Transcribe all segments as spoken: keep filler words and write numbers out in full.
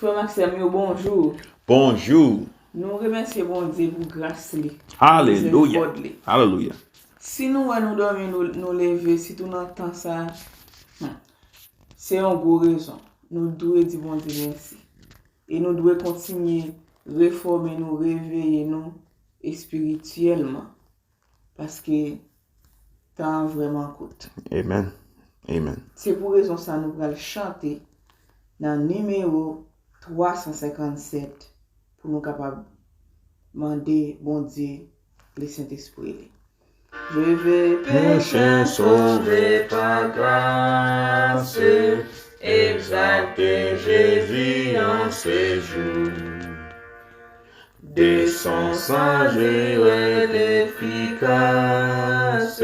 Frè m ak sè m yo, bonjou. Bonjou. Nou remèsye Bondye pou gras li, pou Alelouya. Mizèrikòd li. Alelouya. Si nou wè nou dòmi, nou, nou leve, sitou nan tan sa, hmm, se yon gwo rezon. Nou dwe di Bondye mèsi. E nou dwe kontinye refòme nou, reveye nou espirityèlman. Paske tan an vrèman kout. Amen. Amen. Se pou rezon sa nou pral chante nan nimewo twa san senkannsèt pou nou kapab mande Bondye le Sentespri li. Je vais pécheur sauvé par grâce, exalter Jésus en ce jour. De son sang je reste efficace,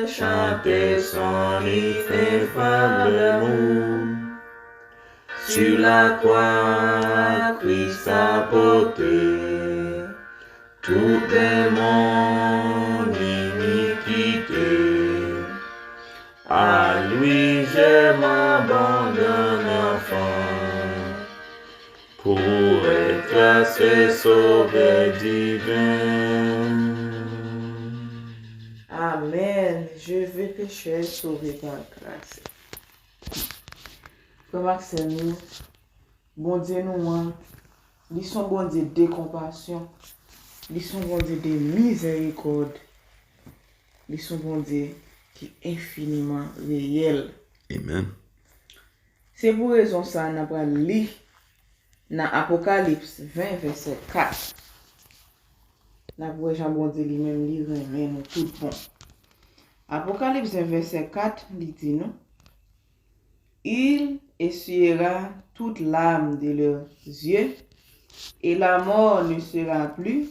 chanter son ineffable amour. Sur la croix, Christ a porté toute mon iniquité. À lui je m'abandonne enfin, pour être à ses sauveurs divins. Amen. Je vais pécheur sauvé par grâce. Frè m ak sè m yo, Bondye nou an, li se yon Bondye de konpasyon, li se yon Bondye de mizèrikòd, li se yon Bondye ki enfiniman reyèl. Amen. Se pou rezon sa a, n a pral li nan Apokalips ven, vèsè kat. N ap wè jan Bondye li menm li renmen nou tout bon. Apokalips ven, vèsè kat, li di nou, Il essuiera toute larme de leurs yeux, et la mort ne sera plus,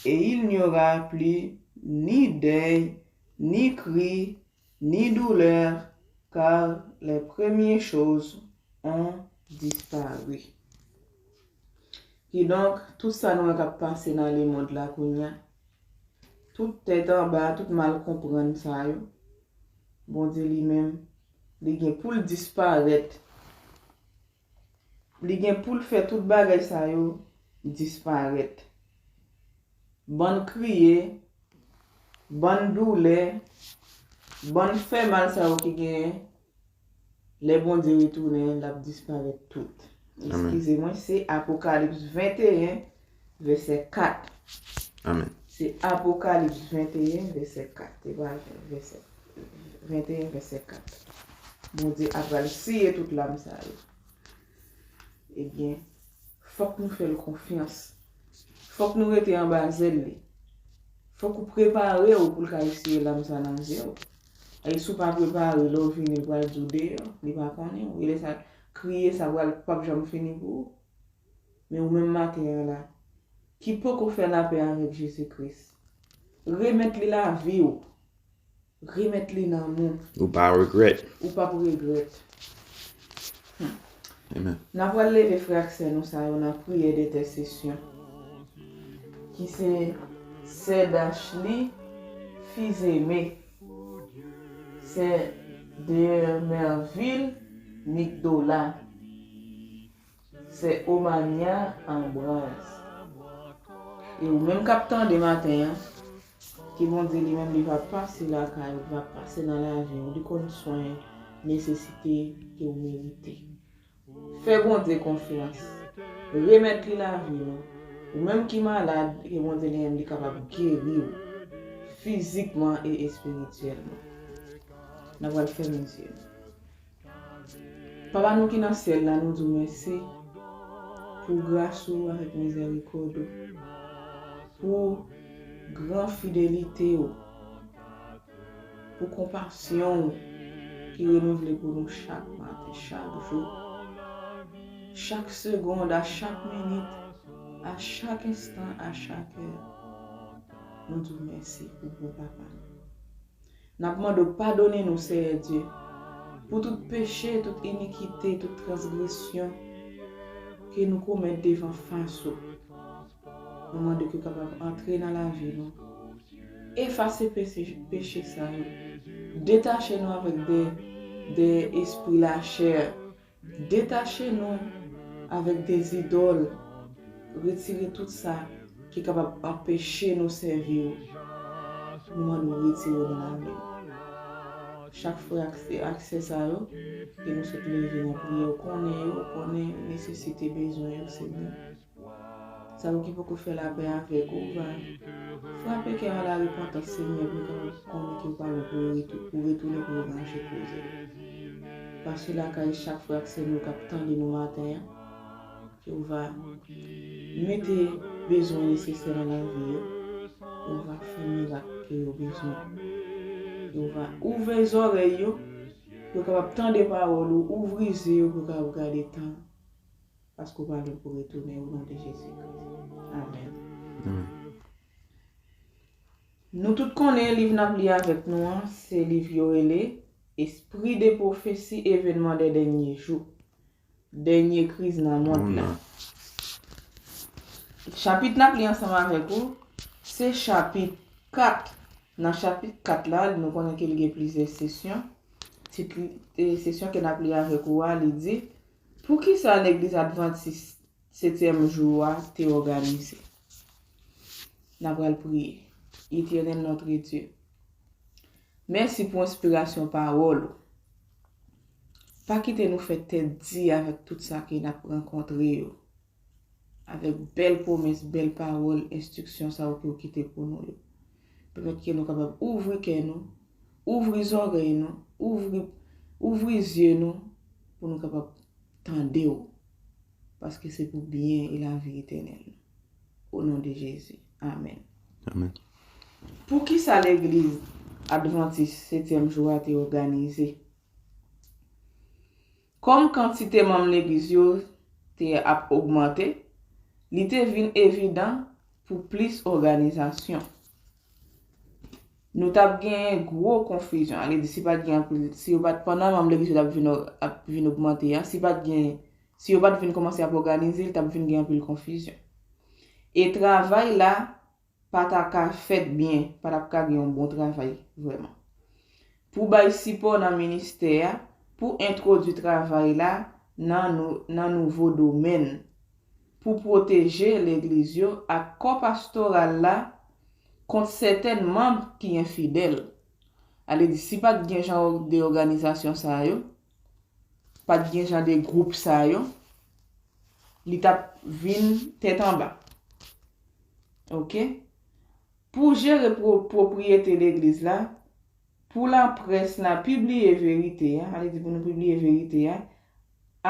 et il n'y aura plus ni deuil, ni cri, ni douleur, car les premières choses ont disparu. Kidonk, tout sa nou wè k ap pase nan lemonn la kounye a, tout tèt anba, tout mal konprann sa yo, Bondye li menm, li gen pou l disparèt. Li gen pou l fè tout bagay sa yo disparèt. Bann kriye, bann doulè, bann fè mal sa yo ki genyen, lè Bondye retounen, l ap disparèt tout. Amen. Eskize mwen, se Apokalips venteyen, vèsè kat. Amen. Se Apokalips venteyen, vèsè kat. Se pa vèsè, venteyen, vèsè kat. Bondye ap pral siye tout lam sa yo. Ebyen, fòk nou fè l konfyans. Fòk nou rete anba zèl li. Fòk ou prepare w pou l ka eseye lam sa nan zye w. E si w pa prepare, lè w vini, l pral di w deyò, li pa konnen w. E lè sa, kriye sa pral p ap janm fini pou ou. Men ou menm maten an la, ki poko fè lapè avèk Jezi Kris, remèt li lavi w. Remèt li nan men w. Ou pa regrèt. Ou p ap regrèt. Hmm. Amen. N a pral leve frè ak sè nou sa yo nan priyè dentèsesyon, ki se sè Dachly Fils-Aimé, sè Demerville Migdola, sè Omania Ambroise. E ou menm k ap tande maten an, ke Bondye li menm li va pase lakay ou, li va pase nan lavi w, li konn swen, nesesite ke w merite. Fè Bondye konfyans. Remèt li lavi nou. Ou menm ki malad, ke Bondye li menm li kapab geri w fizikman e espirityèlman. N a pral fèmen zye nou. Papa nou ki nan syèl la, nou di w mèsi pou gras ou avèk mizèrikòd ou, pou gran fidelite ou, pou konpasyon ou ki renouvle pou nou chak maten, chak jou, chak segond, a chak minit, a chak enstan, a chak è. Nou di w mèsi pou bon papa nou. N ap mande w padone nou, Seyè Dye, pou tout peche, tout inikite, tout transgresyon ke nou komèt devan fas ou. Nou mande ke w kapab antre nan lavi nou, efase peche, peche sa yo, detache nou avèk de, de espri lachè, detache nou avèk de zidòl. Retire tout sa ki kapab anpeche nou sèvi w. Nou mande w retire yo nan lavi nou. Chak frè ak sè, ak sè sa yo, ke nou sot leve nan priyè, ou konnen yo, ou konnen nesesite, bezwen yo, Senyè. Sa yo ki poko fè lapè avèk ou, ou va frape kè yo a la repantans, Senyè, pou yo kapab konnen ke ou pa lwen pou yo retou-, pou retounen pou yo ranje koze. Pase lakay chak frè ak sè nou k ap tande nou maten an, ke ou va mete bezwen nesesè nan lavi yo, ke ou va fè mirak ke yo bezwen, ke ou va ouvè zòrèy yo, pou yo kapab tande pawòl ou, ouvri zye yo pou yo kapab gade tan, paske ou pa lwen pou retounen, o non de Jezi Kris. Amèn. Amèn. Nou tout konnen liv n ap li avèk nou an, se liv yo rele Esprit de prophétie, événements des derniers jours. Dènye kriz nan mond la. Chapit n ap li ansanm avèk ou, se chapit kat. Nan chapit kat la, nou konnen ke li gen plizyè sesyon. Tit li, e, sesyon ke n ap li avèk ou a, li di, poukisa legliz advantis setyèm jou a te òganize? N a pral priye. Etènèl notre Dieu, mèsi pou enspirasyon pawòl ou. Pa kite nou fè tèt di avèk tout sa ke n ap rankontre yo. Avèk bèl pwomès, bèl pawòl, enstriksyon sa yo ke w kite pou nou yo. Pèmèt ke nou kapab ouvri kè nou, ouvri zòrèy nou, ouvri, ouvri zye nou, pou nou kapab tande w. Paske se pou byen e lavi etènèl. O non de Jezi. Amèn. Amèn. Poukisa legliz advantis setyèm jou a te òganize? Kòm kantite manm legliz yo te ap ogmante, li te vin evidan pou plis òganizasyon. Nou t ap gen gwo konfizyon. Ale di, si pa t gen anpil, si yo pa t, pandan manm legliz yo t ap vin, ap vin ogmante a, si pa t gen, si yo pa t vin kòmanse ap òganize, li t ap vin gen anpil konfizyon. E travay la pa ta ka fèt byen, pa t ap ka gen yon bon travay vrèman. Pou bay sipò nan ministè a, pou entwodui travay la nan nou, nan nouvo domèn, pou pwoteje legliz yo ak kò pastoral la kont sètèn manm ki enfidèl. Ale di, si pa t gen jan de òganizasyon sa yo, pa t gen jan de gwoup sa yo, li t ap vin tèt anba. Oke? Pou jere pwo-, pwopriyete legliz la, pou laprès la pibliye verite a, ale di pou nou pibliye verite a,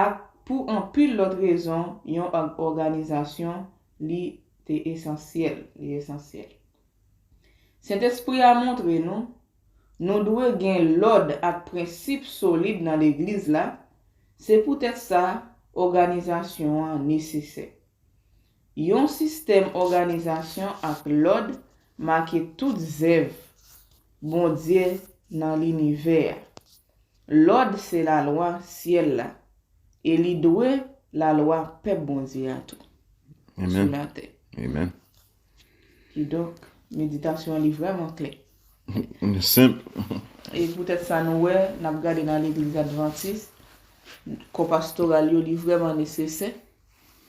ak pou anpil lòt rezon, yon òg-, òganizasyon, li te esansyèl, li esansyèl. Sentespri a montre nou, nou dwe gen lòd ak prensip solid nan legliz la, se poutèt sa òganizasyon an nesesè. Yon sistèm òganizasyon ak lòd make tout zèv Bondye nan linivè a. Lòd se lalwa syèl la, e li dwe lalwa pèp Bondye a tou sou latè. Amèn. Kidonk, meditasyon an li vrèman klè. Li senp. E poutèt sa nou wè, n ap gade nan legliz advantis, kò pastoral yo li vrèman nesesè.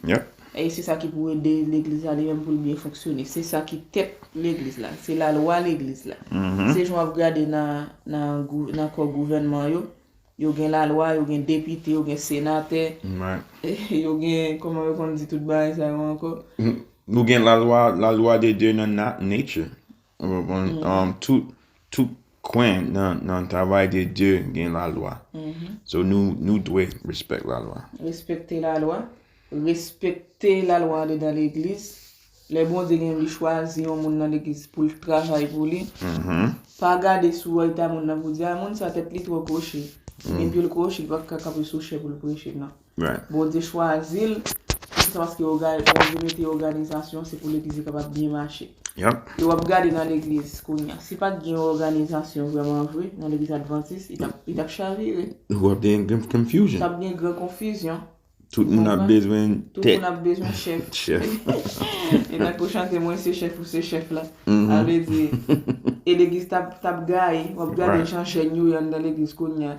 Yep. E se sa ki pou ede legliz la li menm pou l byen fonksyone. Se sa ki tèt legliz la. Se lalwa legliz la. Mhm. Se jan w ap gade nan, nan gou-, nan kò gouvènman yo. Yo gen lalwa, yo gen depite, yo gen senatè. Right. Yo gen, kòman yo konn di tout bagay sa yo ankò? Mm, nou gen lalwa, lalwa de Dye nan na-, nature. Ou konprann? Mhm. Um, tout, tout kwen nan, nan travay de Dye gen lalwa. Mhm. So, nou, nou dwe respect lalwa. Respekte lalwa. Respekte lalwa andedan legliz. Lè Bondye gen li chwazi yon moun nan legliz pou l travay pou li, mhm, pa gade sou eta moun nan pou di, a, moun sa tèt li twò kwochi. Mm. Gen pye l kwochi, li pa ka kanpe sou chè pou l preche, non. Right. Bondye chwazi l, se sa paske òga-, Bondye mete òganizasyon, se pou legliz li kapab byen mache. Yep. E w ap gade nan legliz kounye a. Si pa t gen òganizasyon vrèman vre nan legliz advantis, li t ap, li t ap chavire. W ap gen, gen confusion. T ap gen gran konfizyon. Tout moun ap bezwen Tout moun ap bezwen chèf. Chèf. E tankou chante mwen se chèf ou se chèf la. Sa vle di, e legliz t ap t ap gaye, w ap gade jan jèn yo ye anndan legliz kounye a.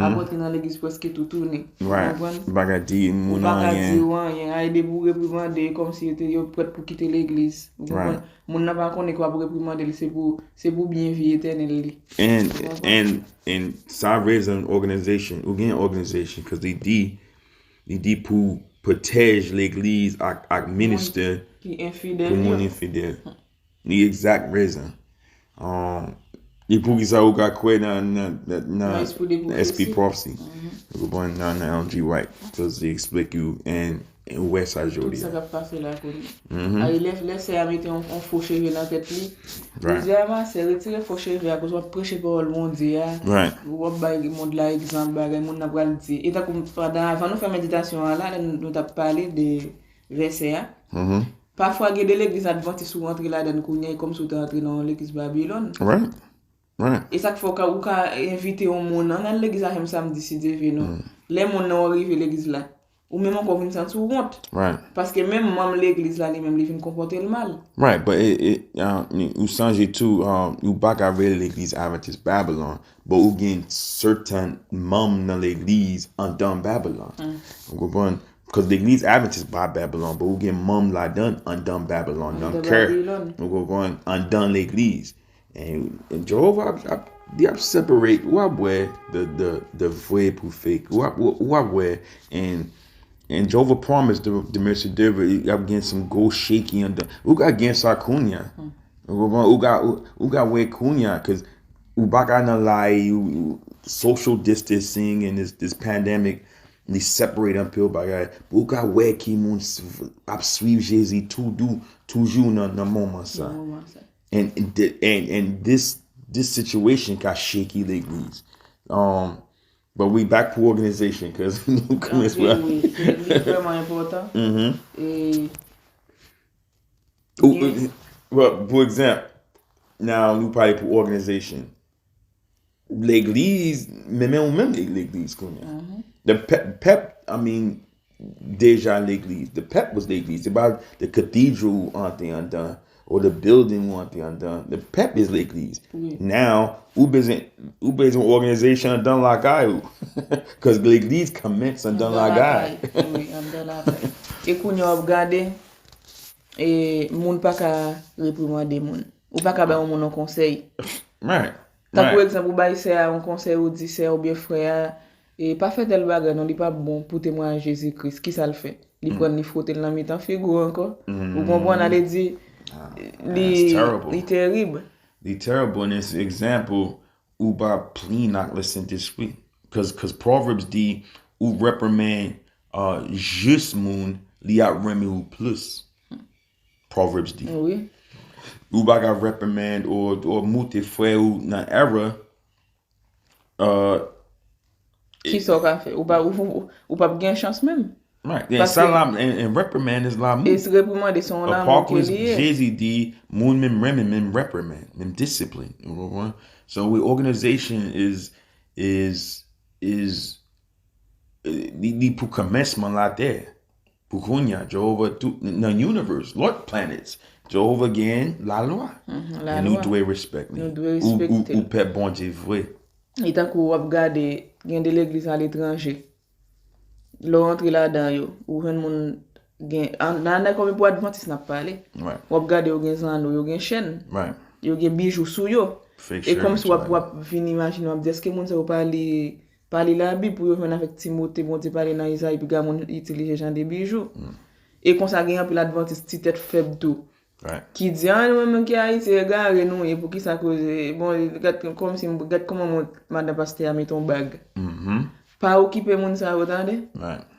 Ap antre nan legliz prèske tou tounen. Ou konprann? Ou pa ka di Ou moun pa ka di anyen. Yo anyen. Ay de boure pou mande kòmsi yo te yo prèt pou kite legliz. Ou konprann? Moun nan pa konnen ke w ap reprimande l, se pou se pou byen vi etènèl li. And and and sa rezon organization, ou gen organization, cause li di li di pou pwotèj legliz ak ak ministè Ki enfidèl pou yo. Moun enfidèl. Li egzak rezon. Um, e poukisa ou ka kwè nan nan nan nan Nan espri de espri pwofesi. Pwofesi? Ou konprann nan nan Ellen G. White, cause li eksplike you and ou wè sa Tout jodi sa a. K ap pase la kounye a. Ay lè lè sè a mete yon, yon fo cheve nan tèt li. Li di a ma sè, retire fo cheve a, koz w ap preche pawòl Bondye a. Right. W ap bay mond la egzanp bagay moun nan pral di. E tankou pandan avan nou fè meditasyon an la, lè nou t ap pale de vèsè a. Pafwa gen de legliz advantis ou rantre ladan l kounye a, e kòmsi w te rantre nan yon legliz Babilòn. Right. Right. E sa k fè w ka, ou ka envite yon moun an al legliz avè m samdi si Dye vle non. Lè moun nan w rive legliz la, ou menm ankò w vin santi w wont. Right. Paske menm manm legliz la li menm li vin konpòte l mal. Right, but it, it, uh, ou sonje tou, um, ou pa ka rele legliz Adventist Babylon, but ou gen sèten manm nan legliz andan Babylon. Ou konprann? Cause legliz Adventist pa Babylon, but ou gen manm ladan andan Babylon, nan Andan kè. Babilòn. Ou konprann? Andan legliz. And, and Jehovah ap, ap, li ap separate, ou ap wè the, the, the vrai pou fake. Ou ap, ou ap wè, and, and Jehovah promise the, the mercy deliver, y ap gen some go shaky andan. Ou ka gen sa kounye a. Ou konprann? Ou ka, ou, ou ka wè kounye a, cause ou pa ka nan lari, ou, ou, social distancing and this, this pandemic, li separate anpil bagay. Ou ka wè ki moun s- ap swiv Jezi toujou, toujou nan, nan moman sa. Nan moman sa. And, and, and, and this, this situation ka shaky legliz. Um, but we back pou organization, cause nou Antre, kòmanse. Wi, se li vrèman enpòtan. Mhm. E Ou, Yes. Well, pou egzanp, now nou pale pou organization. Legliz, men men ou menm legliz kounye a. The pèp, pèp, I mean, deja legliz. The pèp was legliz. Se pa the cathedral ou antre andan, or the building ou antre andan. The pèp is legliz. Wi. Now, ou bezwen, ou bezwen organization andan lakay ou. Cause legliz kòmanse andan lakay. Wi, andan lakay. E kounye a w ap gade, e moun pa ka reprimande moun. Ou pa ka bay yon moun yon konsèy. Right. Tankou Right. egzanp, ou bay sè a yon konsèy, ou di sè a oubyen frè a, e pa fè tèl bagay non, li pa bon pou temwayaj Jezi Kris. Kisa l fè? Li pran l, li fwote l nan mitan figi w ankò. Ou konprann, ale di, li, that's terrible. Li terib. Li terrible, and it's example, ou pa plen ak Lesentespri. Cause, cause Proverbs di, ou repriman uh, jis moun, li ap renmen ou plis. Proverbs di. Wi. Ou pa ka reprimand or, or moute frè ou nan erè. Uh, Kisa w ka fè? Ou pa, ou, ou, ou p ap gen chans menm. Right. And, sa la, and, and reprimand is la. E reprimande se yon lanmou ke li ye. Jezi di, moun menm renmen, menm reprimand, menm discipline. You know what? So we organization is, is, is, eh, li, li pou kòmansman latè. Pou kounye a, Jehovah tout, nan universe, lòt planets, Jehovah gen lalwa. E nou dwe respect li. Nou dwe respekte. Ou pèp Bondye vre. E tankou w ap gade, gen de legliz aletranje. Lè w antre ladan yo, ou jwenn moun gen, nan anndan kòm pou advantis n ap pale. W ap gade yo gen zanno, yo gen chèn. Yo gen bijou sou yo. E kòmsi w ap, w ap vin imajine, w ap di, èske moun sa yo pa li, pa li Labib pou yo jwenn avèk Timote, Bondye pale nan Izayi, piga moun itilize jan de bijou. E konsa gen anpil advantis ti tèt fèb tou. Ki di, a, nou menm ki Ayiti, egare nou ye, poukisa koze, bon, gad kòmsi, gad kòman madan pastè a mete yon bag. Pa okipe moun sa yo, tande.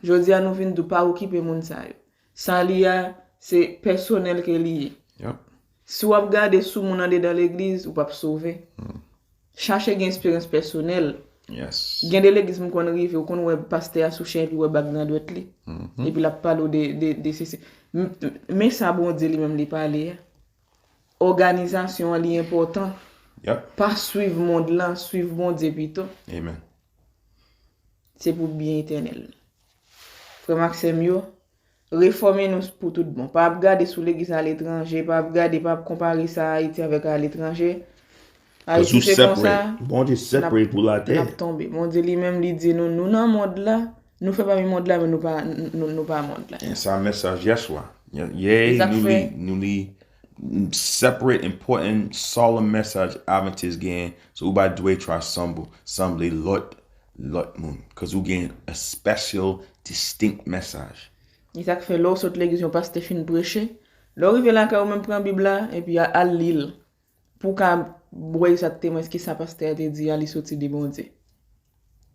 Jodi a nou vin di w pa okipe moun sa yo. Sa li a, se pèsonèl ke li ye. Si w ap gade sou moun andedan legliz, ou p ap sove. Chache gen esperyans pèsonèl. Gen de legliz m konn rive, ou konn wè pastè a sou chèn epi wè bag nan dwèt li. Epi l ap pale w de, de, de sesi. Men sa Bondye li menm li pale a. Òganizasyon an li enpòtan. Pa swiv mond lan, swiv Bondye pito. Se pou byen etènèl. Frè m ak sè m yo, refòme nou pou tout bon. Pa ap gade sou legliz aletranje, pa ap gade, pa ap konpare sa Ayiti avèk aletranje. Ayiti se konsa, Bondye separate pou latè. N ap tonbe. Bondye li menm, li di nou, nou nan mond la, nou fè pami mond la, men nou pa, nou, nou pa mond la. E sa mesaj yèswa. Ye, nou li, nou li separate, important, solemn message Adventist gen. So ou pa dwe try sanble, sanble lòt, lòt moun. Cause ou gen a special, distinct message. E sa k fè lè w sot legliz yon pastè fin preche, lè w rive lakay ou menm pran Bib la, epi al li l. Pou w ka wè egzakteman èske sa pastè a te di a li soti de Bondye.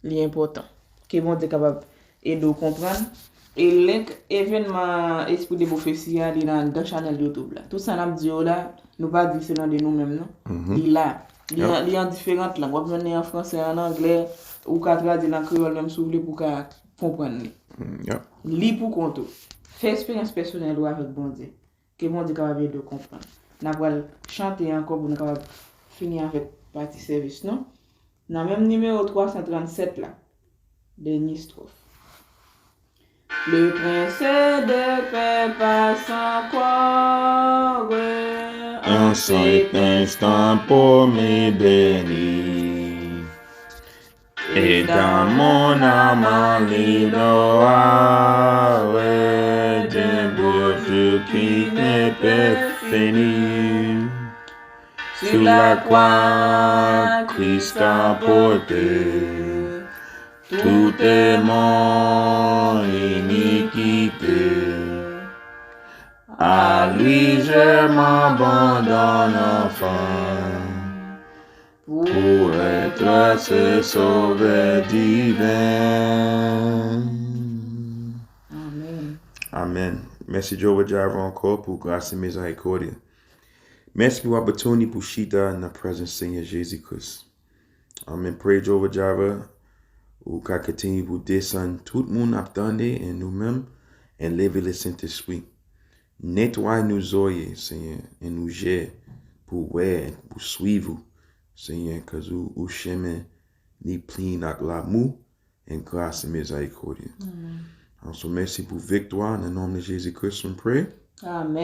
Li enpòtan. Ke Bondye kapab ede w konprann. E link evènman Esprit de Prophétie a, li nan anndan chanèl YouTube la. Tout sa n ap di yo la, nou pa di se nan de nou menm non. Li la. Li an, li an diferan lang. W ap jwenn li an fransè, an anglè, ou ka tradui l an kreyòl menm si w vle pou w ka konprann li. Li pou kont ou. Fè eksperyans pèsonèl ou avèk Bondye. Ke Bondye kapab ede w konprann. N a pral chante ankò pou nou kapab fini avèk pati sèvis nou. Nan menm nimewo twa san trannsèt la, dènye estròf. Le Prince de paix passe encore. Un seul instant pour me bénir. Et dans mon âme, il aura des bordures qui ne peuvent finir. Sur la croix, Christ a porté toute mon iniquité. À lui, je m'abandonne enfin. Pour être ce sauveur divin. Amen. Amen. Mèsi Jehovah Jireh ankò pou gras e mizerikòd. Mèsi pou opportunity pou chita nan prezans Senyè Jezi Kris. Amen. Pray Jehovah Jireh, ou ka kontinye pou desann tout moun ap tande e nou menm, e leve le Sentespri. Netwaye nou zòrye, Senyè, e nou je pou wè, pou swiv ou, Senyè, cause ou, ou chemen li plin ak lanmou, e gras e mizerikòd. Amen. An so mèsi pou viktwa, nan non de Jezi Kris, m pray. Amen.